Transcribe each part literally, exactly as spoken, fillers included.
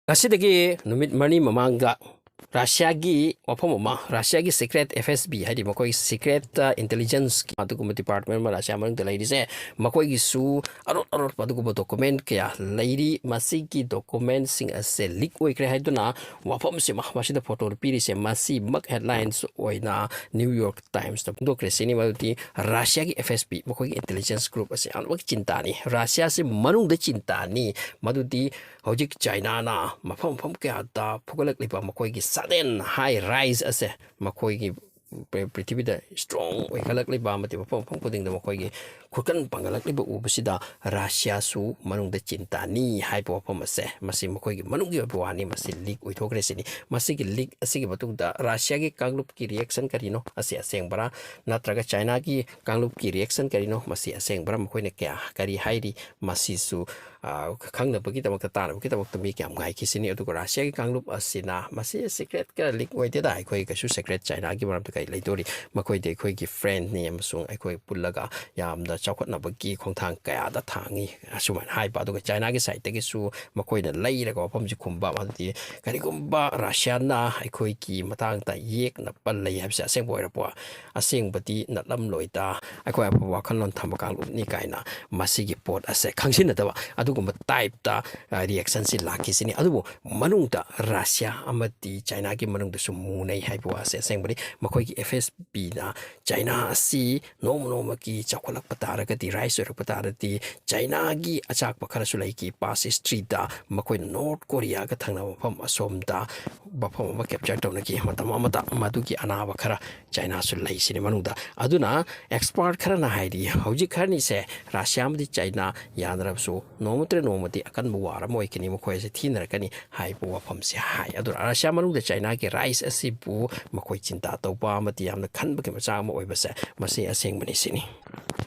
ꯉꯁꯤꯗꯒꯤ ꯅꯨꯃꯤꯠ ꯃꯔꯤ ꯃꯃꯥꯡꯗ ꯔꯁꯤꯌꯥꯒꯤ ꯋꯥꯐꯝ ꯑꯃ, ꯔꯁꯤꯌꯥꯒꯤ secret F S B, ꯍꯥꯏꯗꯤ ꯃꯈꯣꯏꯒꯤ secret intelligence ꯑꯗꯨꯒꯨꯝꯕ department ꯑꯃ ꯔꯁꯤꯌꯥ ꯃꯅꯨꯡꯗ ꯂꯩꯔꯤꯁꯦ, ꯃꯈꯣꯏꯒꯤꯁꯨ ꯑꯔꯣꯠ ꯑꯔꯣꯠꯄ ꯑꯗꯨꯒꯨꯝꯕ document ꯀꯌꯥ ꯂꯩꯔꯤ꯫ ꯃꯁꯤꯒꯤ documentꯁꯤꯡ ꯑꯁꯦ leak ꯑꯣꯏꯈ꯭ꯔꯦ ꯍꯥꯏꯗꯨꯅ ꯋꯥꯐꯝꯁꯤꯃ ꯃꯁꯤꯗ ꯐꯣꯇꯣ ꯄꯤꯔꯤꯁꯦ, ꯃꯁꯤꯃꯛ headlines ꯑꯣꯏꯅ New York Timesꯇ ꯐꯣꯡꯗꯣꯛꯈ꯭ꯔꯦ꯫ ꯁꯤꯅꯤ ꯃꯗꯨꯗꯤ ꯔꯁꯤꯌꯥꯒꯤ F S B, ꯃꯈꯣꯏꯒꯤ intelligence group ꯑꯁꯤ ꯌꯥꯝꯅꯃꯛ ꯆꯤꯟꯇꯥꯅꯤ, ꯔꯁꯤꯌꯥꯁꯤ ꯃꯅꯨꯡꯗ ꯆꯤꯟꯇꯥꯅꯤ꯫ ꯃꯗꯨꯗꯤ ꯍꯧꯖꯤꯛ ꯆꯥꯏꯅꯥꯅ ꯃꯐꯝ ꯃꯐꯝ ꯀꯌꯥꯗ ꯐꯨꯒꯠꯂꯛꯂꯤꯕ ꯃꯈꯣꯏꯒꯤ sudden high rise ꯑꯁꯦ, ꯃꯈꯣꯏꯒꯤ ꯄ꯭ꯔꯤ-, ꯄ꯭ꯔꯤꯊꯤꯕꯤꯗ strong ꯑꯣꯏꯈꯠꯂꯛꯂꯤꯕ ꯑꯃꯗꯤ ꯃꯐꯝ ꯃꯐꯝ ꯈꯨꯗꯤꯡꯗ ꯃꯈꯣꯏꯒꯤ ꯈꯨꯠꯀꯟ ꯄꯥꯡꯒꯠꯂꯛꯂꯤꯕ ꯎꯕꯁꯤꯗ ꯔꯁꯤꯌꯥꯁꯨ ꯃꯅꯨꯡꯗ ꯆꯤꯟꯇꯥꯅꯤ ꯍꯥꯏꯕ ꯋꯥꯐꯝ ꯑꯁꯦ, ꯃꯁꯤ ꯃꯈꯣꯏꯒꯤ ꯃꯅꯨꯡꯒꯤ ꯑꯣꯏꯕ ꯋꯥꯅꯤ, ꯃꯁꯤ leak ꯑꯣꯏꯊꯣꯛꯈ꯭ꯔꯦ ꯁꯤꯅꯤ꯫ ꯃꯁꯤꯒꯤ leak ꯑꯁꯤꯒꯤ ꯃꯇꯨꯡꯗ ꯔꯁꯤꯌꯥꯒꯤ ꯀꯥꯡꯂꯨꯞꯀꯤ reaction ꯀꯔꯤꯅꯣ? ꯑꯁꯤ ꯑꯁꯦꯡꯕꯔꯥ? ꯅꯠꯇ꯭ꯔꯒ ꯆꯥꯏꯅꯥꯒꯤ ꯀꯥꯡꯂꯨꯞꯀꯤ reaction ꯀꯔꯤꯅꯣ? ꯃꯁꯤ ꯑꯁꯦꯡꯕꯔꯥ? ꯃꯈꯣꯏꯅ ꯀꯌꯥ ꯀꯔꯤ ꯍꯥꯏꯔꯤ? ꯃꯁꯤꯁꯨ, ꯑ, ꯈꯪꯅꯕꯒꯤꯗꯃꯛꯇ, ꯇꯥꯅꯕꯒꯤꯗꯃꯛꯇ ꯃꯤ ꯀꯌꯥꯝ ꯉꯥꯏꯈꯤꯁꯤꯅꯤ? ꯑꯗꯨꯒ ꯔꯁꯤꯌꯥꯒꯤ ꯀꯥꯡꯂꯨꯞ ꯑꯁꯤꯅ, "ꯃꯁꯤ secret ꯀ leak ꯑꯣꯏꯗꯦꯗ, ꯑꯩꯈꯣꯏ ꯀꯩꯁꯨ secret ꯆꯥꯏꯅꯥꯒꯤ ꯃꯔꯝꯗ ꯀꯔꯤ ꯂꯩꯗꯣꯔꯤ? ꯃꯈꯣꯏꯗꯤ ꯑꯩꯈꯣꯏꯒꯤ friendꯅꯤ ꯑꯃꯁꯨꯡ ꯑꯩꯈꯣꯏ ꯄꯨꯜꯂꯒ ꯌꯥꯝꯅ ꯆꯥꯎꯈꯠꯅꯕꯒꯤ ꯈꯣꯡꯊꯥꯡ ꯀꯌꯥꯗ ꯊꯥꯡꯉꯤ", ꯑꯁꯨꯃꯥꯏꯅ ꯍꯥꯏꯕ꯫ ꯑꯗꯨꯒ ꯆꯥꯏꯅꯥꯒꯤ sideꯇꯒꯤꯁꯨ ꯃꯈꯣꯏꯅ ꯂꯩꯔꯒ ꯋꯥꯐꯝꯁꯤ ꯈꯨꯝꯕ, ꯃꯗꯨꯗꯤ ꯀꯔꯤꯒꯨꯝꯕ ꯔꯁꯤꯌꯥꯅ ꯑꯩꯈꯣꯏꯒꯤ ꯃꯇꯥꯡꯗ ꯌꯦꯛꯅꯕ ꯂꯩ ꯍꯥꯏꯕꯁꯦ ꯑꯁꯦꯡꯕ ꯑꯣꯏꯔꯕ, ꯑꯁꯦꯡꯕꯗꯤ ꯅꯠꯂꯝꯂꯣꯏꯗ, ꯑꯩꯈꯣꯏ ꯑꯐꯕ ꯋꯥꯈꯜꯂꯣꯟ ꯊꯝꯕ ꯀꯥꯡꯂꯨꯞꯅꯤ ꯀꯥꯏꯅ ꯃꯁꯤꯒꯤ ꯄꯣꯠ ꯑꯁꯦ ꯈꯪꯁꯤꯟꯅꯗꯕ ꯑꯗꯨꯒꯨꯝꯕ typeꯇ, ꯑ, reactionꯁꯤ ꯂꯥꯛꯈꯤꯁꯤꯅꯤ꯫ ꯑꯗꯨꯕꯨ ꯃꯅꯨꯡꯗ ꯔꯁꯤꯌꯥ ꯑꯃꯗꯤ ꯆꯥꯏꯅꯥꯒꯤ ꯃꯅꯨꯡꯗꯁꯨ ꯃꯨꯅꯩ ꯍꯥꯏꯕ ꯋꯥꯁꯦ ꯑꯁꯦꯡꯕꯅꯤ꯫ ꯃꯈꯣꯏꯒꯤ F S Bꯅ ꯆꯥꯏꯅꯥ ꯑꯁꯤ ꯅꯣꯡꯃ ꯅꯣꯡꯃꯒꯤ ꯆꯥꯎꯈꯠꯂꯛꯄ ꯇꯥꯔꯒꯗꯤ, rise ꯑꯣꯏꯔꯛꯄ ꯇꯥꯔꯗꯤ, ꯆꯥꯏꯅꯥꯒꯤ ꯑꯆꯥꯛꯄ ꯈꯔꯁꯨ ꯂꯩꯈꯤ꯫ Past historyꯗ ꯃꯈꯣꯏꯅ North Koreaꯒ ꯊꯪꯅꯕ ꯃꯐꯝ ꯑꯁꯣꯝꯗ ꯃꯐꯝ ꯑꯃ capture ꯇꯧꯅꯈꯤ꯫ ꯃꯇꯝ ꯑꯃꯗ ꯃꯗꯨꯒꯤ ꯑꯅꯥꯕ ꯈꯔ ꯆꯥꯏꯅꯥꯁꯨ ꯂꯩꯁꯤꯅꯤ ꯃꯅꯨꯡꯗ꯫ ꯑꯗꯨꯅ expert ꯈꯔꯅ ꯍꯥꯏꯔꯤ, ꯍꯧꯖꯤꯛ ꯈꯔꯅꯤꯁꯦ ꯔꯁꯤꯌꯥ ꯑꯃꯗꯤ ꯆꯥꯏꯅꯥ ꯌꯥꯅꯔꯕꯁꯨ ꯅꯣꯡꯃ ꯅꯠꯇ꯭ꯔꯒ ꯅꯣꯡꯃꯗꯤ ꯑꯀꯟꯕ war ꯑꯃ ꯑꯣꯏꯒꯅꯤ, ꯃꯈꯣꯏ ꯑꯁꯤ ꯊꯤꯅꯔꯛꯀꯅꯤ ꯍꯥꯏꯕ ꯋꯥꯐꯝꯁꯦ ꯍꯥꯏ꯫ ꯑꯗꯨꯅ ꯔꯁꯤꯌꯥ ꯃꯅꯨꯡꯗ ꯆꯥꯏꯅꯥꯒꯤ rise ꯑꯁꯤꯕꯨ ꯃꯈꯣꯏ ꯆꯤꯟꯇꯥ ꯇꯧꯕ ꯑꯃꯗꯤ ꯌꯥꯝꯅ ꯈꯟꯕꯒꯤ ꯃꯆꯥꯛ ꯑꯃ ꯑꯣꯏꯕꯁꯦ, ꯃꯁꯤ ꯑꯁꯦꯡꯕꯅꯤ ꯁꯤꯅꯤ꯫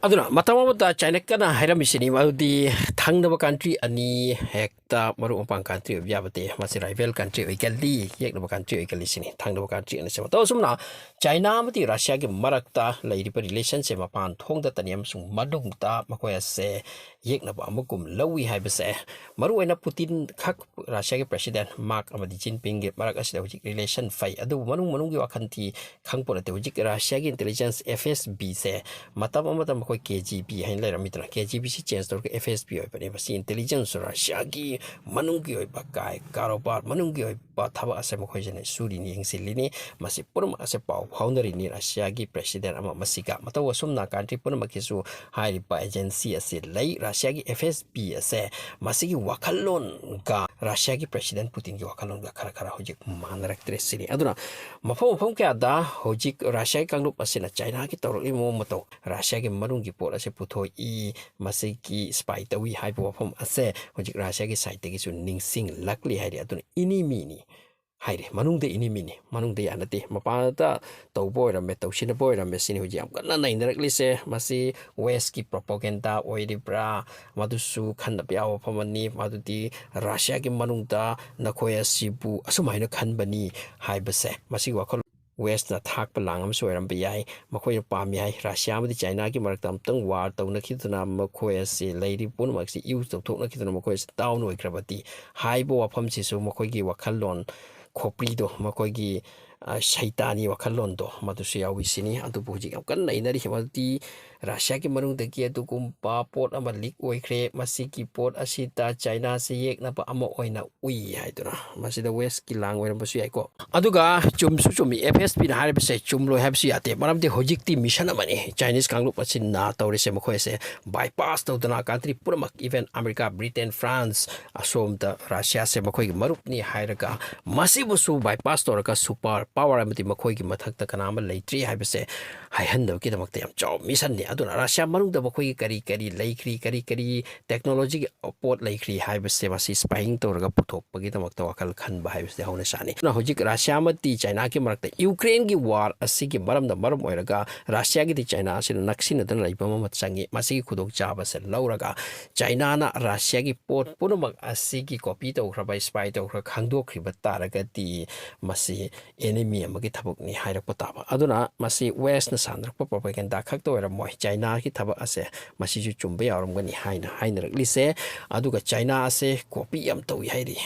ꯑꯗꯨꯅ ꯃꯇꯝ ꯑꯃꯗ ꯆꯥꯏꯅ ꯀꯟꯅ ꯍꯥꯏꯔꯝꯃꯤꯁꯤꯅꯤ, ꯃꯗꯨꯗꯤ ꯊꯪꯅꯕ country ꯑꯅꯤ ꯍꯦꯛꯇ ꯃꯔꯨꯞ ꯃꯄꯥꯡ country ꯑꯣꯏꯕ ꯌꯥꯕ ꯅꯠꯇꯦ, ꯃꯁꯤ rival country ꯑꯣꯏꯒꯜꯂꯤ, ꯌꯦꯛꯅꯕ country ꯑꯣꯏꯒꯜꯂꯤ ꯁꯤꯅꯤ꯫ ꯊꯪꯅꯕ country ꯑꯅꯤꯁꯦ ꯃꯇꯧ ꯑꯁꯨꯝꯅ ꯆꯥꯏꯅꯥ ꯑꯃꯗꯤ ꯔꯁꯤꯌꯥꯒꯤ ꯃꯔꯛꯇ ꯂꯩꯔꯤꯕ relationꯁꯦ ꯃꯄꯥꯟ ꯊꯣꯡꯗꯇꯅꯤ ꯑꯃꯁꯨꯡ ꯃꯅꯨꯡꯗ ꯃꯈꯣꯏ ꯑꯁꯦ ꯌꯦꯛꯅꯕ ꯑꯃꯒꯨꯝ ꯂꯧꯏ ꯍꯥꯏꯕꯁꯦ ꯃꯔꯨꯑꯣꯏꯅ ꯄꯨꯇꯤꯟ ꯈꯛ, ꯔꯁꯤꯌꯥꯒꯤ president ꯃꯥꯔꯛ ꯑꯃꯗꯤ ꯖꯤꯟꯄꯤꯡꯒꯤ ꯃꯔꯛ ꯑꯁꯤꯗ ꯍꯧꯖꯤꯛ relation ꯐꯩ, ꯑꯗꯨꯕꯨ ꯃꯅꯨꯡ ꯃꯅꯨꯡꯒꯤ ꯋꯥꯈꯜ ꯊꯤ ꯈꯪꯄꯣꯠ ꯅꯠꯇꯦ꯫ ꯍꯧꯖꯤꯛ ꯔꯁꯤꯌꯥꯒꯤ intelligence F S Bꯁꯦ ꯃꯇꯝ ꯑꯃꯗ ꯃꯈꯣꯏ K G B ꯍꯥꯏꯅ ꯂꯩꯔꯝꯃꯤꯗꯅ, K G Bꯁꯤ change ꯇꯧꯔꯒ F S B ꯑꯣꯏꯕꯅꯦꯕ꯫ ꯁꯤ intelligence ꯔꯁꯤꯌꯥꯒꯤ ꯃꯅꯨꯡꯒꯤ ꯑꯣꯏꯕ ꯀꯥꯏ ꯀꯥꯔꯣꯕꯥꯔ, ꯃꯅꯨꯡꯒꯤ ꯑꯣꯏꯕ ꯊꯕꯛ ꯑꯁꯦ ꯃꯈꯣꯏꯁꯤꯅ ꯁꯨꯔꯤꯅꯤ, ꯌꯦꯡꯁꯤꯜꯂꯤꯅꯤ꯫ ꯃꯁꯤ ꯄꯨꯝꯅꯃꯛ ꯑꯁꯦ ꯄꯥꯎ ꯐꯥꯎꯅꯔꯤꯅꯤ ꯔꯁꯤꯌꯥꯒꯤ president ꯑꯃ ꯃꯁꯤꯒ꯫ ꯃꯇꯧ ꯑꯁꯨꯝꯅ country ꯄꯨꯝꯅꯃꯛꯀꯤꯁꯨ ꯍꯥꯏꯔꯤꯕ agency ꯑꯁꯤ ꯂꯩ꯫ ꯔꯁꯤꯌꯥꯒꯤ F S B ꯑꯁꯦ ꯃꯁꯤꯒꯤ ꯋꯥꯈꯜꯂꯣꯟꯒ ꯔꯁꯤꯌꯥꯒꯤ president ꯄꯨꯇꯤꯟꯒꯤ ꯋꯥꯈꯜꯂꯣꯟꯒ ꯈꯔ ꯈꯔ ꯍꯧꯖꯤꯛ ꯃꯥꯟꯅꯔꯛꯇ꯭ꯔꯦ ꯁꯤꯅꯤ꯫ ꯑꯗꯨꯅ ꯃꯐꯝ ꯃꯐꯝ ꯀꯌꯥꯗ ꯍꯧꯖꯤꯛ ꯔꯁꯤꯌꯥꯒꯤ ꯀꯥꯡꯂꯨꯞ ꯑꯁꯤꯅ ꯆꯥꯏꯅꯥꯒꯤ ꯇꯧꯔꯛꯂꯤꯕ ꯃꯑꯣꯡ ꯃꯇꯧ, ꯔꯁꯤꯌꯥꯒꯤ ꯃꯅꯨꯡꯒꯤ ꯄꯣꯠ ꯑꯁꯤ ꯄꯨꯊꯣꯛꯏ, ꯃꯁꯤꯒꯤ spy ꯇꯧꯏ ꯍꯥꯏꯕ ꯋꯥꯐꯝ ꯑꯁꯦ ꯍꯧꯖꯤꯛ ꯔꯁꯤꯌꯥꯒꯤ sideꯇꯒꯤꯁꯨ ꯅꯤꯡꯁꯤꯡꯂꯛꯂꯤ ꯍꯥꯏꯔꯤ꯫ ꯑꯗꯨꯅ enemyꯅꯤ ꯍꯥꯏꯔꯤ, ꯃꯅꯨꯡꯗ enemyꯅꯤ, ꯃꯅꯨꯡꯗ ꯌꯥ ꯅꯠꯇꯦ꯫ ꯃꯄꯥꯟꯗ ꯇꯧꯕ ꯑꯣꯏꯔꯝꯃꯦ, ꯇꯧꯁꯤꯟꯅꯕ ꯑꯣꯏꯔꯝꯃꯦ ꯁꯤꯅꯤ ꯍꯧꯖꯤꯛ ꯌꯥꯝ ꯀꯟꯅ ꯅꯩꯅꯔꯛꯂꯤꯁꯦ꯫ ꯃꯁꯤ Westꯀꯤ propaganda ꯑꯣꯏꯔꯤꯕ꯭ꯔꯥ? ꯃꯗꯨꯁꯨ ꯈꯟꯅꯕ ꯌꯥꯕ ꯋꯥꯐꯝ ꯑꯃꯅꯤ꯫ ꯃꯗꯨꯗꯤ ꯔꯁꯤꯌꯥꯒꯤ ꯃꯅꯨꯡꯗ ꯅꯈꯣꯏ ꯑꯁꯤꯕꯨ ꯑꯁꯨꯃꯥꯏꯅ ꯈꯟꯕꯅꯤ ꯍꯥꯏꯕꯁꯦ, ꯃꯁꯤꯒꯤ ꯋꯥꯈꯜ Westꯅ ꯊꯥꯛꯄ ꯂꯥꯡ ꯑꯃꯁꯨ ꯑꯣꯏꯔꯝꯕ ꯌꯥꯏ꯫ ꯃꯈꯣꯏꯅ ꯄꯥꯝꯃꯤ ꯍꯥꯏ, ꯔꯁꯤꯌꯥ ꯑꯃꯗꯤ ꯆꯥꯏꯅꯥꯒꯤ ꯃꯔꯛꯇ ꯑꯃꯨꯛꯇꯪ war ꯇꯧꯅꯈꯤꯗꯨꯅ, ꯃꯈꯣꯏ ꯑꯁꯤ ꯂꯩꯔꯤꯕ ꯄꯨꯝꯅꯃꯛꯁꯤ use ꯇꯧꯊꯣꯛꯅꯈꯤꯗꯨꯅ ꯃꯈꯣꯏ ꯑꯁꯤ down ꯑꯣꯏꯈ꯭ꯔꯕꯗꯤ ꯍꯥꯏꯕ ꯋꯥꯐꯝꯁꯤꯁꯨ ꯃꯈꯣꯏꯒꯤ ꯋꯥꯈꯜꯂꯣꯟ ꯈꯣꯄ꯭ꯔꯤꯗꯣ, ꯃꯈꯣꯏꯒꯤ, ꯑ, ꯁꯩꯇꯥꯅꯤ ꯋꯥꯈꯜꯂꯣꯟꯗꯣ ꯃꯗꯨꯁꯨ ꯌꯥꯎꯏ ꯁꯤꯅꯤ꯫ ꯑꯗꯨꯕꯨ ꯍꯧꯖꯤꯛ ꯌꯥꯝ ꯀꯟꯅ ꯅꯩꯅꯔꯤ꯫ ꯃꯗꯨꯗꯤ ꯔꯁꯤꯌꯥꯒꯤ ꯃꯅꯨꯡꯗꯒꯤ ꯑꯗꯨꯒꯨꯝꯕ ꯄꯣꯠ ꯑꯃ leak ꯑꯣꯏꯈ꯭ꯔꯦ, ꯃꯁꯤꯒꯤ ꯄꯣꯠ ꯑꯁꯤꯗ ꯆꯥꯏꯅꯥꯁꯤ ꯌꯦꯛꯅꯕ ꯑꯃ ꯑꯣꯏꯅ ꯎꯏ ꯍꯥꯏꯗꯨꯅ꯫ ꯃꯁꯤꯗ Westꯀꯤ ꯂꯥꯡ ꯑꯣꯏꯔꯝꯕꯁꯨ ꯌꯥꯏꯀꯣ꯫ ꯑꯗꯨꯒ ꯆꯨꯝꯁꯨ ꯆꯨꯝꯃꯤ, F S Bꯅ ꯍꯥꯏꯔꯤꯕꯁꯦ ꯆꯨꯝꯂꯣꯏ ꯍꯥꯏꯕꯁꯨ ꯌꯥꯗꯦ꯫ ꯃꯔꯝꯗꯤ ꯍꯧꯖꯤꯛꯇꯤ mission ꯑꯃꯅꯤ Chinese ꯀꯥꯡꯂꯨꯞ ꯑꯁꯤꯅ ꯇꯧꯔꯤꯁꯦ꯫ ꯃꯈꯣꯏꯁꯦ bypass ꯇꯧꯗꯨꯅ country ꯄꯨꯝꯅꯃꯛ, even America, Britain, France, ꯑꯁꯣꯝꯗ ꯔꯁꯤꯌꯥꯁꯦ ꯃꯈꯣꯏꯒꯤ ꯃꯔꯨꯞꯅꯤ ꯍꯥꯏꯔꯒ ꯃꯁꯤꯕꯨꯁꯨ bypass ꯇꯧꯔꯒ super power ꯑꯃꯗꯤ ꯃꯈꯣꯏꯒꯤ ꯃꯊꯛꯇ ꯀꯅꯥ ꯑꯃ ꯂꯩꯇ꯭ꯔꯤ ꯍꯥꯏꯕꯁꯦ ꯍꯥꯏꯍꯟꯅꯕꯒꯤꯗꯃꯛꯇ ꯌꯥꯝ ꯆꯥꯎꯕ missionꯅꯤ꯫ ꯑꯗꯨꯅ ꯔꯁꯤꯌꯥ ꯃꯅꯨꯡꯗ ꯃꯈꯣꯏꯒꯤ ꯀꯔꯤ ꯀꯔꯤ ꯂꯩꯈ꯭ꯔꯤ, ꯀꯔꯤ ꯀꯔꯤ ꯇꯦꯛꯅꯣꯂꯣꯖꯤꯒꯤ ꯄꯣꯠ ꯂꯩꯈ꯭ꯔꯤ ꯍꯥꯏꯕꯁꯦ ꯃꯁꯤ ꯁ꯭ꯄꯥꯏꯌꯤꯡ ꯇꯧꯔꯒ ꯄꯨꯊꯣꯛꯄꯒꯤꯗꯃꯛꯇ ꯋꯥꯈꯜ ꯈꯟꯕ ꯍꯥꯏꯕꯁꯤꯗꯤ ꯍꯧꯅ ꯁꯥꯅꯤ꯫ ꯑꯗꯨꯅ ꯍꯧꯖꯤꯛ ꯔꯁꯤꯌꯥ ꯑꯃꯗꯤ ꯆꯥꯏꯅꯥꯒꯤ ꯃꯔꯛꯇ ꯌꯨꯀ꯭ꯔꯦꯟꯒꯤ ꯋꯥꯔ ꯑꯁꯤꯒꯤ ꯃꯔꯝꯅ ꯃꯔꯝ ꯑꯣꯏꯔꯒ ꯔꯁꯤꯌꯥꯒꯤꯗꯤ ꯆꯥꯏꯅꯥ ꯑꯁꯤꯅ ꯅꯛꯁꯤꯟꯅꯗꯨꯅ ꯂꯩꯕ ꯑꯃ ꯆꯪꯉꯤ꯫ ꯃꯁꯤꯒꯤ ꯈꯨꯗꯣꯡꯆꯥꯕꯁꯦ ꯂꯧꯔꯒ ꯆꯥꯏꯅꯥꯅ ꯔꯁꯤꯌꯥꯒꯤ ꯄꯣꯠ ꯄꯨꯝꯅꯃꯛ ꯑꯁꯤꯒꯤ ꯀꯣꯄꯤ ꯇꯧꯈ꯭ꯔꯕ, ꯁ꯭ꯄꯥꯏ ꯇꯧꯈ꯭ꯔ ꯈꯪꯗꯣꯛꯈ꯭ꯔꯤꯕ ꯇꯥꯔꯒꯗꯤ ꯃꯁꯤ ꯑꯦꯅꯤꯃꯤ ꯑꯃꯒꯤ ꯊꯕꯛꯅꯤ ꯍꯥꯏꯔꯛꯄ ꯇꯥꯕ꯫ ꯑꯗꯨꯅ ꯃꯁꯤ ꯋꯦꯁꯅ ꯁꯥꯟꯅꯔꯛꯄ ꯄ꯭ꯔꯣꯄꯥꯒꯦꯟꯗꯥ ꯈꯛꯇ ꯑꯣꯏꯔꯝꯃꯣꯏ, ꯆꯥꯏꯅꯥꯒꯤ ꯊꯕꯛ ꯑꯁꯦ ꯃꯁꯤꯁꯨ ꯆꯨꯝꯕ ꯌꯥꯎꯔꯝꯒꯅꯤ ꯍꯥꯏꯅ ꯍꯥꯏꯅꯔꯛꯂꯤꯁꯦ꯫ ꯑꯗꯨꯒ ꯆꯥꯏꯅꯥ ꯑꯁꯦ ꯀꯣꯄꯤ ꯌꯥꯝ ꯇꯧꯏ ꯍꯥꯏꯔꯤ꯫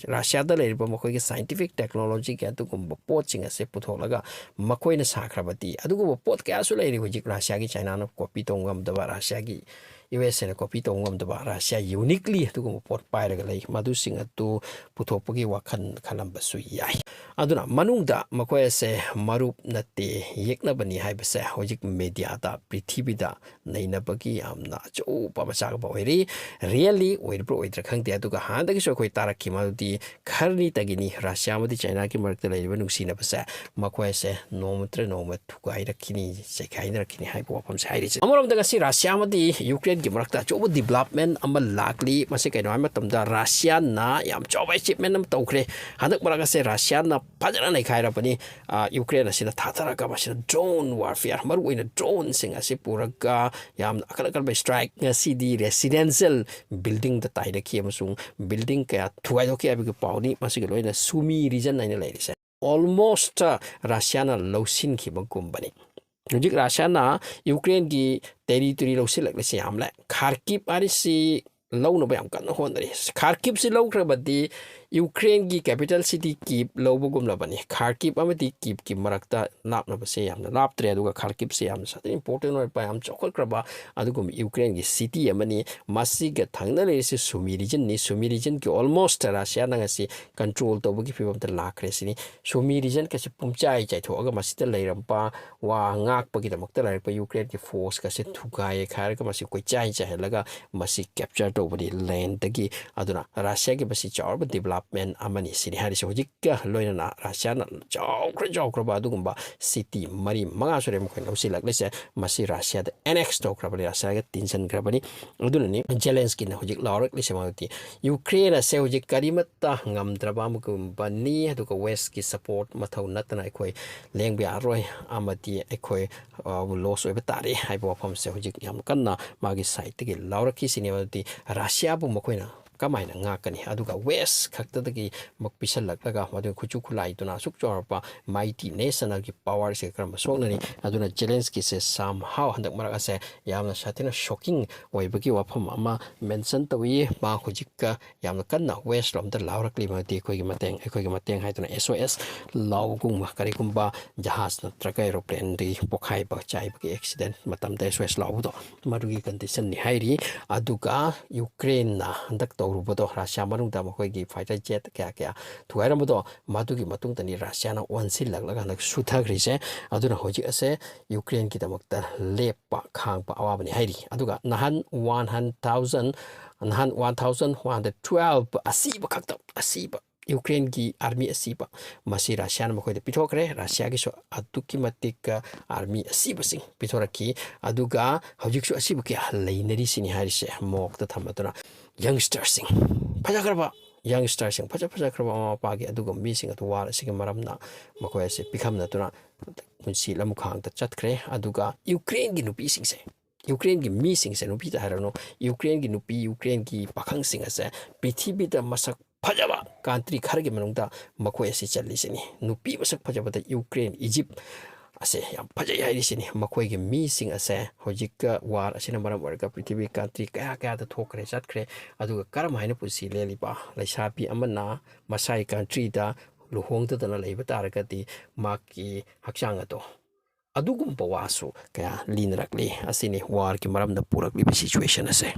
ꯔꯁꯤꯌꯥꯗ ꯂꯩꯔꯤꯕ ꯃꯈꯣꯏꯒꯤ ꯁꯥꯏꯟꯇꯤꯐꯤꯛ ꯇꯦꯛꯅꯣꯂꯣꯖꯤꯒꯤ ꯑꯗꯨꯒꯨꯝꯕ ꯄꯣꯠꯁꯤꯡ ꯑꯁꯦ ꯄꯨꯊꯣꯛꯂꯒ ꯃꯈꯣꯏꯅ ꯁꯥꯈ꯭ꯔꯕꯗꯤ, ꯑꯗꯨꯒꯨꯝꯕ ꯄꯣꯠ ꯀꯌꯥꯁꯨ ꯂꯩꯔꯤ ꯍꯧꯖꯤꯛ ꯔꯁꯤꯌꯥꯒꯤ ꯆꯥꯏꯅꯥꯅ ꯀꯣꯄꯤ ꯇꯧꯕ ꯉꯝꯗꯕ, ꯔꯁꯤꯌꯥꯒꯤ ꯌꯨ ꯑꯦꯁ ꯑꯦꯅ ꯀꯣꯄꯤ ꯇꯧꯕ ꯉꯝꯗꯕ, ꯔꯁꯤꯌꯥ ꯌꯨꯅꯤꯛꯂꯤ ꯑꯗꯨꯒꯨꯝꯕ ꯄꯣꯠ ꯄꯥꯏꯔꯒ ꯂꯩ꯫ ꯃꯗꯨꯁꯤꯡ ꯑꯗꯨ ꯄꯨꯊꯣꯛꯄꯒꯤ ꯋꯥꯈꯜ ꯈꯜꯂꯝꯕꯁꯨ ꯌꯥꯏ꯫ ꯑꯗꯨꯅ ꯃꯅꯨꯡꯗ ꯃꯈꯣꯏ ꯑꯁꯦ ꯃꯔꯨꯞ ꯅꯠꯇꯦ, ꯌꯦꯛꯅꯕꯅꯤ ꯍꯥꯏꯕꯁꯦ ꯍꯧꯖꯤꯛ ꯃꯦꯗꯤꯌꯥꯗ, ꯄ꯭ꯔꯤꯊꯤꯕꯤꯗ ꯅꯩꯅꯕꯒꯤ ꯌꯥꯝꯅ ꯑꯆꯧꯕ ꯃꯆꯥꯛ ꯑꯃ ꯑꯣꯏꯔꯤ꯫ ꯔꯤꯌꯦꯜꯂꯤ ꯑꯣꯏꯔꯤꯕ꯭ꯔꯥ ꯑꯣꯏꯗ꯭ꯔꯥ ꯈꯪꯗꯦ, ꯑꯗꯨꯒ ꯍꯥꯟꯅꯗꯒꯤꯁꯨ ꯑꯩꯈꯣꯏ ꯇꯥꯔꯛꯈꯤ ꯃꯗꯨꯗꯤ ꯈꯔꯅꯤꯇꯒꯤꯅꯤ ꯔꯁꯤꯌꯥ ꯑꯃꯗꯤ ꯆꯥꯏꯅꯥꯒꯤ ꯃꯔꯛꯇ ꯂꯩꯔꯤꯕ ꯅꯨꯡꯁꯤꯅꯕꯁꯦ ꯃꯈꯣꯏ ꯑꯁꯦ ꯅꯣꯡꯃ ꯅꯠꯇ꯭ꯔ ꯅꯣꯡꯃ ꯊꯨꯒꯥꯏꯔꯛꯈꯤꯅꯤ, ꯆꯩꯈꯥꯏꯅꯔꯛꯈꯤꯅꯤ ꯍꯥꯏꯕ ꯋꯥꯐꯝꯁꯦ ꯍꯥꯏꯔꯤꯁꯦ꯫ ꯑꯃꯔꯣꯝꯗ ꯉꯁꯤ ꯔꯁꯤꯌꯥ ꯑꯃꯗꯤ ꯌꯨꯀ꯭ꯔꯦꯟꯒꯤ ꯃꯔꯛꯇ ꯑꯆꯧꯕ ꯗꯤꯕ꯭ꯂꯞꯃꯦꯟ ꯑꯃ ꯂꯥꯛꯂꯤ꯫ ꯃꯁꯤ ꯀꯩꯅꯣ ꯍꯥꯏꯕ ꯃꯇꯝꯗ ꯔꯁꯤꯌꯥꯅ ꯌꯥꯝ ꯆꯥꯎꯕ ꯑꯦꯆꯤꯞꯃꯦꯟ ꯑꯃ ꯇꯧꯈ꯭ꯔꯦ꯫ ꯍꯟꯗꯛ ꯃꯔꯛ ꯑꯁꯦ ꯔꯁꯤꯌꯥꯅ ꯐꯖꯅ ꯅꯩꯈꯥꯏꯔꯕꯅꯤ꯫ ꯑ, ꯌꯨꯀ꯭ꯔꯦꯟ ꯑꯁꯤꯗ ꯊꯥꯗꯔꯒ ꯃꯁꯤꯗ ꯗ꯭ꯔꯣꯟ ꯋꯥꯔꯐꯤꯌꯥꯔ, ꯃꯔꯨꯑꯣꯏꯅ ꯗ꯭ꯔꯣꯟꯁꯤꯡ ꯑꯁꯤ ꯄꯨꯔꯒ ꯌꯥꯝꯅ ꯑꯀꯟ ꯑꯀꯟꯕ ꯁ꯭ꯇ꯭ꯔꯥꯏꯛ, ꯉꯁꯤꯗꯤ ꯔꯦꯁꯤꯗꯦꯟꯁꯤꯌꯦꯜ ꯕꯤꯜꯗꯤꯡꯗ ꯇꯥꯏꯔꯛꯈꯤ ꯑꯃꯁꯨꯡ ꯕꯤꯜꯗꯤꯡ ꯀꯌꯥ ꯊꯨꯒꯥꯏꯗꯣꯛꯈꯤ ꯍꯥꯏꯕꯒꯤ ꯄꯥꯎꯅꯤ꯫ ꯃꯁꯤꯒ ꯂꯣꯏꯅ ꯁꯨꯃꯤ ꯔꯤꯖꯟ ꯍꯥꯏꯅ ꯂꯩꯔꯤꯁꯦ꯫ ꯑꯣꯜꯃꯣꯁꯇ ꯔꯁꯤꯌꯥꯅ ꯂꯧꯁꯤꯟꯈꯤꯕꯒꯨꯝꯕꯅꯤ꯫ ꯍꯧꯖꯤꯛ ꯔꯁꯤꯌꯥꯅ ꯌꯨꯀ꯭ꯔꯦꯟꯒꯤ ꯇꯦꯔꯤꯇꯣꯔꯤ ꯂꯧꯁꯤꯜꯂꯛꯂꯤꯁꯦ ꯌꯥꯝꯂꯦ꯫ ꯈꯥꯔꯀꯤꯞ ꯍꯥꯏꯔꯤꯁꯤ ꯂꯧꯅꯕ ꯌꯥꯝ ꯀꯟꯅ ꯍꯣꯠꯅꯔꯤ꯫ ꯈꯥꯔꯀꯤꯞꯁꯤ ꯂꯧꯈ꯭ꯔꯕꯗꯤ ꯌꯨꯀ꯭ꯔꯦꯟꯒꯤ ꯀꯦꯄꯤꯇꯦꯜ ꯁꯤꯇꯤ ꯀꯤꯞ ꯂꯧꯕꯒꯨꯝꯂꯕꯅꯤ꯫ ꯈꯥꯔꯀꯤꯞ ꯑꯃꯗꯤ ꯀꯤꯞꯀꯤ ꯃꯔꯛꯇ ꯂꯥꯞꯅꯕꯁꯦ ꯌꯥꯝꯅ ꯂꯥꯞꯇ꯭ꯔꯦ, ꯑꯗꯨꯒ ꯈꯥꯔꯀꯤꯞꯁꯦ ꯌꯥꯝꯅ ꯁꯥꯊꯤꯅ ꯏꯝꯄꯣꯔꯇꯦꯟ ꯑꯣꯏꯕ, ꯌꯥꯝ ꯆꯥꯎꯈꯠꯈ꯭ꯔꯕ ꯑꯗꯨꯒꯨꯝꯕ ꯌꯨꯀ꯭ꯔꯦꯟꯒꯤ ꯁꯤꯇꯤ ꯑꯃꯅꯤ꯫ ꯃꯁꯤꯒ ꯊꯪꯅ ꯂꯩꯔꯤꯁꯤ ꯁꯨꯃꯤ ꯔꯤꯖꯟꯅꯤ꯫ ꯁꯨꯃꯤ ꯔꯤꯖꯟꯒꯤ ꯑꯣꯜꯃꯣꯁꯇ ꯔꯁꯤꯌꯥꯅ ꯉꯁꯤ ꯀꯟꯇ꯭ꯔꯣꯜ ꯇꯧꯕꯒꯤ ꯐꯤꯕꯝꯗ ꯂꯥꯛꯈ꯭ꯔꯦ ꯁꯤꯅꯤ꯫ ꯁꯨꯃꯤ ꯔꯤꯖꯟꯒꯁꯦ ꯄꯨꯝꯆꯥꯏ ꯆꯥꯏꯊꯣꯛꯑꯒ ꯃꯁꯤꯗ ꯂꯩꯔꯝꯕ ꯋꯥ ꯉꯥꯛꯄꯒꯤꯗꯃꯛꯇ ꯂꯩꯔꯛꯄ ꯌꯨꯀ꯭ꯔꯦꯟꯒꯤ ꯐꯣꯔꯁꯀꯁꯦ ꯊꯨꯒꯥꯏ ꯈꯥꯏꯔꯒ ꯃꯁꯤ ꯀꯣꯏꯆꯥꯏ ꯆꯥꯏꯍꯜꯂꯒ ꯃꯁꯤ ꯀꯦꯞꯆꯔ ꯇꯧꯕꯅꯤ ꯂꯦꯟꯗꯒꯤ꯫ ꯑꯗꯨꯅ ꯔꯁꯤꯌꯥꯒꯤ ꯃꯁꯤ ꯆꯥꯎꯔꯕ ꯗꯤꯕ꯭ꯂꯞ ꯗꯤꯄꯥꯔꯠꯃꯦꯟ ꯑꯃꯅꯤ ꯁꯤꯅꯤ ꯍꯥꯏꯔꯤꯁꯦ꯫ ꯍꯧꯖꯤꯛꯀ ꯂꯣꯏꯅꯅ ꯔꯁꯤꯌꯥꯅ ꯆꯥꯎꯈ꯭ꯔ ꯆꯥꯎꯈ꯭ꯔꯕ ꯑꯗꯨꯒꯨꯝꯕ ꯁꯤꯇꯤ ꯃꯔꯤ ꯃꯉꯥ ꯁꯨꯔꯦ ꯃꯈꯣꯏꯅ ꯂꯧꯁꯤꯜꯂꯛꯂꯤꯁꯦ꯫ ꯃꯁꯤ ꯔꯁꯤꯌꯥꯗ ꯑꯦꯅꯦꯛꯁ ꯇꯧꯈ꯭ꯔꯕꯅꯤ, ꯔꯁꯤꯌꯥꯒ ꯇꯤꯟꯁꯤꯟꯈ꯭ꯔꯕꯅꯤ꯫ ꯑꯗꯨꯅꯅꯤ ꯖꯦꯂꯦꯟꯁꯀꯤꯅ ꯍꯧꯖꯤꯛ ꯂꯥꯎꯔꯛꯂꯤꯁꯦ꯫ ꯃꯔꯝꯗꯤ ꯌꯨꯀ꯭ꯔꯦꯟ ꯑꯁꯦ ꯍꯧꯖꯤꯛ ꯀꯔꯤꯃꯠꯇ ꯉꯝꯗ꯭ꯔꯕ ꯑꯃꯒꯨꯝꯕꯅꯤ, ꯑꯗꯨꯒ ꯋꯦꯁꯀꯤ ꯁꯄꯣꯔꯠ ꯃꯊꯧ ꯅꯠꯇꯅ ꯑꯩꯈꯣꯏ ꯂꯦꯡꯕ ꯌꯥꯔꯔꯣꯏ ꯑꯃꯗꯤ ꯑꯩꯈꯣꯏ ꯂꯣꯁ ꯑꯣꯏꯕ ꯇꯥꯔꯦ ꯍꯥꯏꯕ ꯋꯥꯐꯝꯁꯦ ꯍꯧꯖꯤꯛ ꯌꯥꯝ ꯀꯟꯅ ꯃꯥꯒꯤ ꯁꯥꯏꯠꯇꯒꯤ ꯂꯥꯎꯔꯛꯈꯤꯁꯤꯅꯤ꯫ ꯑꯗꯨꯗꯤ ꯔꯁꯤꯌꯥꯕꯨ ꯃꯈꯣꯏꯅ ꯀꯃꯥꯏꯅ ꯉꯥꯛꯀꯅꯤ? ꯑꯗꯨꯒ ꯋꯦꯁ ꯈꯛꯇꯗꯒꯤ ꯃꯛ ꯄꯤꯁꯜꯂꯛꯂꯒ ꯃꯗꯨ ꯈꯨꯠꯁꯨ ꯈꯨꯠꯂꯥꯏꯗꯨꯅ ꯑꯁꯨꯛ ꯆꯥꯎꯔꯕ ꯃꯥꯏꯇꯤ ꯅꯦꯁꯅꯦꯜꯒꯤ ꯄꯋꯥꯔꯁꯦ ꯀꯔꯝꯕ ꯁꯣꯛꯅꯅꯤ? ꯑꯗꯨꯅ ꯖꯦꯂꯦꯟꯁꯀꯤꯁꯦ ꯁꯝ ꯍꯥꯎ ꯍꯟꯗꯛ ꯃꯔꯛ ꯑꯁꯦ ꯌꯥꯝꯅ ꯁꯥꯊꯤꯅ ꯁꯣꯛꯀꯤꯡ ꯑꯣꯏꯕꯒꯤ ꯋꯥꯐꯝ ꯑꯃ ꯃꯦꯟꯁꯟ ꯇꯧꯏ꯫ ꯃꯥ ꯍꯧꯖꯤꯛꯀ ꯌꯥꯝꯅ ꯀꯟꯅ ꯋꯦꯁ ꯂꯣꯝꯗ ꯂꯥꯎꯔꯛꯂꯤꯕꯗꯤ ꯑꯩꯈꯣꯏꯒꯤ ꯃꯇꯦꯡ, ꯑꯩꯈꯣꯏꯒꯤ ꯃꯇꯦꯡ ꯍꯥꯏꯗꯨꯅ ꯑꯦꯁ ꯑꯣ ꯑꯦꯁ ꯂꯥꯎꯕꯒꯨꯝꯕ ꯀꯔꯤꯒꯨꯝꯕ ꯖꯍꯥꯖ ꯅꯠꯇ꯭ꯔꯒ ꯑꯦꯔꯣꯄ꯭ꯂꯦꯟꯗꯒꯤ ꯄꯣꯈꯥꯏꯕ ꯆꯥꯏꯕꯒꯤ ꯑꯦꯛꯁꯤꯗꯦꯟ ꯃꯇꯝꯗ ꯑꯦꯁ ꯑꯣ ꯑꯦꯁ ꯂꯥꯎꯕꯗꯣ ꯃꯗꯨꯒꯤ ꯀꯟꯗꯤꯁꯟꯅꯤ ꯍꯥꯏꯔꯤ꯫ ꯑꯗꯨꯒ ꯌꯨꯀ꯭ꯔꯦꯟꯅ ꯍꯟꯗꯛ ꯇꯧꯔꯨꯕꯗꯣ ꯔꯁꯤꯌꯥ ꯃꯅꯨꯡꯗ ꯃꯈꯣꯏꯒꯤ ꯐꯥꯏꯇꯔ ꯖꯦꯠ ꯀꯌꯥ ꯀꯌꯥ ꯊꯨꯒꯥꯏꯔꯝꯕꯗꯣ ꯃꯗꯨꯒꯤ ꯃꯇꯨꯡꯗꯅꯤ ꯔꯁꯤꯌꯥꯅ ꯑꯣꯟꯁꯤꯜꯂꯛꯂꯒ ꯍꯟꯗꯛ ꯁꯨꯊꯈ꯭ꯔꯤꯁꯦ꯫ ꯑꯗꯨꯅ ꯍꯧꯖꯤꯛ ꯑꯁꯦ ꯌꯨꯀ꯭ꯔꯦꯟꯒꯤꯗꯃꯛꯇ ꯂꯦꯞꯄ ꯈꯥꯡꯕ ꯑꯋꯥꯕꯅꯤ ꯍꯥꯏꯔꯤ꯫ ꯑꯗꯨꯒ ꯅꯍꯥꯟ ꯋꯥꯟ ꯍꯟ ꯊꯥꯎꯖꯟ ꯅꯍꯥꯟ one thousand one hundred twelve ꯑꯁꯤꯕ ꯈꯛꯇ, ꯑꯁꯤꯕ ꯌꯨꯀ꯭ꯔꯦꯟꯒꯤ ꯑꯥꯔꯃꯤ ꯑꯁꯤꯕ ꯃꯁꯤ ꯔꯁꯤꯌꯥꯅ ꯃꯈꯣꯏꯗ ꯄꯤꯊꯣꯛꯈ꯭ꯔꯦ꯫ ꯔꯁꯤꯌꯥꯒꯤꯁꯨ ꯑꯗꯨꯛꯀꯤ ꯃꯇꯤꯛ ꯑꯥꯔꯃꯤ ꯑꯁꯤꯕꯁꯤꯡ ꯄꯤꯊꯣꯔꯛꯈꯤ꯫ ꯑꯗꯨꯒ ꯍꯧꯖꯤꯛꯁꯨ ꯑꯁꯤꯕ ꯀꯌꯥ ꯂꯩꯅꯔꯤꯁꯤꯅꯤ ꯍꯥꯏꯔꯤꯁꯦ ꯃꯣꯛꯇ ꯊꯝꯃꯗꯨꯅ꯫ ꯌꯪꯁꯇꯔꯁꯤꯡ, ꯐꯖꯈ꯭ꯔꯕ ꯌꯪꯁꯇꯔꯁꯤꯡ, ꯐꯖ ꯐꯖꯈ꯭ꯔꯕ ꯃꯃꯥ ꯃꯄꯥꯒꯤ ꯑꯗꯨꯒꯨꯝꯕ ꯃꯤꯁꯤꯡ ꯑꯗꯨ ꯋꯥꯔ ꯑꯁꯤꯒꯤ ꯃꯔꯝꯅ ꯃꯈꯣꯏ ꯑꯁꯤ ꯄꯤꯈꯝꯅꯗꯨꯅ ꯄꯨꯟꯁꯤ ꯂꯝꯈꯥꯡꯗ ꯆꯠꯈ꯭ꯔꯦ꯫ ꯑꯗꯨꯒ ꯌꯨꯀ꯭ꯔꯦꯟꯒꯤ ꯅꯨꯄꯤꯁꯤꯡꯁꯦ, ꯌꯨꯀ꯭ꯔꯦꯟꯒꯤ ꯃꯤꯁꯤꯡꯁꯦ, ꯅꯨꯄꯤꯗ ꯍꯥꯏꯔꯅꯨ, ꯌꯨꯀ꯭ꯔꯦꯟꯒꯤ ꯅꯨꯄꯤ, ꯌꯨꯀ꯭ꯔꯦꯟꯒꯤ ꯄꯥꯈꯪꯁꯤꯡ ꯑꯁꯦ ꯄ꯭ꯔꯤꯊꯤꯕꯤꯗ ꯃꯁꯛ ꯐꯖꯕ ꯀꯟꯇ꯭ꯔꯤ ꯈꯔꯒꯤ ꯃꯅꯨꯡꯗ ꯃꯈꯣꯏ ꯑꯁꯤ ꯆꯜꯂꯤꯁꯤꯅꯤ꯫ ꯅꯨꯄꯤ ꯃꯁꯛ ꯐꯖꯕꯗ ꯌꯨꯀ꯭ꯔꯦꯟ, ꯏꯖꯤꯞ ꯑꯁꯦ ꯌꯥꯝ ꯐꯖꯩ ꯍꯥꯏꯔꯤꯁꯤꯅꯤ꯫ ꯃꯈꯣꯏꯒꯤ ꯃꯤꯁꯤꯡ ꯑꯁꯦ ꯍꯧꯖꯤꯛꯀ ꯋꯥꯔ ꯑꯁꯤꯅ ꯃꯔꯝ ꯑꯣꯏꯔꯒ ꯄ꯭ꯔꯤꯊꯤꯕꯤ ꯀꯟꯇ꯭ꯔꯤ ꯀꯌꯥ ꯀꯌꯥꯗ ꯊꯣꯛꯈ꯭ꯔꯦ, ꯆꯠꯈ꯭ꯔꯦ꯫ ꯑꯗꯨꯒ ꯀꯔꯝ ꯍꯥꯏꯅ ꯄꯨꯟꯁꯤ ꯂꯦꯜꯂꯤꯕ? ꯂꯩꯁꯥꯕꯤ ꯑꯃꯅ ꯃꯁꯥꯒꯤ ꯀꯟꯇ꯭ꯔꯤꯗ ꯂꯨꯍꯣꯡꯗꯗꯅ ꯂꯩꯕ ꯇꯥꯔꯒꯗꯤ ꯃꯍꯥꯛꯀꯤ ꯍꯛꯆꯥꯡ ꯑꯗꯣ ꯑꯗꯨꯒꯨꯝꯕ ꯋꯥꯁꯨ ꯀꯌꯥ ꯂꯤꯅꯔꯛꯂꯤ꯫ ꯑꯁꯤꯅꯤ ꯋꯥꯔꯒꯤ ꯃꯔꯝꯅ ꯄꯨꯔꯛꯂꯤꯕ ꯁꯤꯆꯨꯋꯦꯁꯟ ꯑꯁꯦ꯫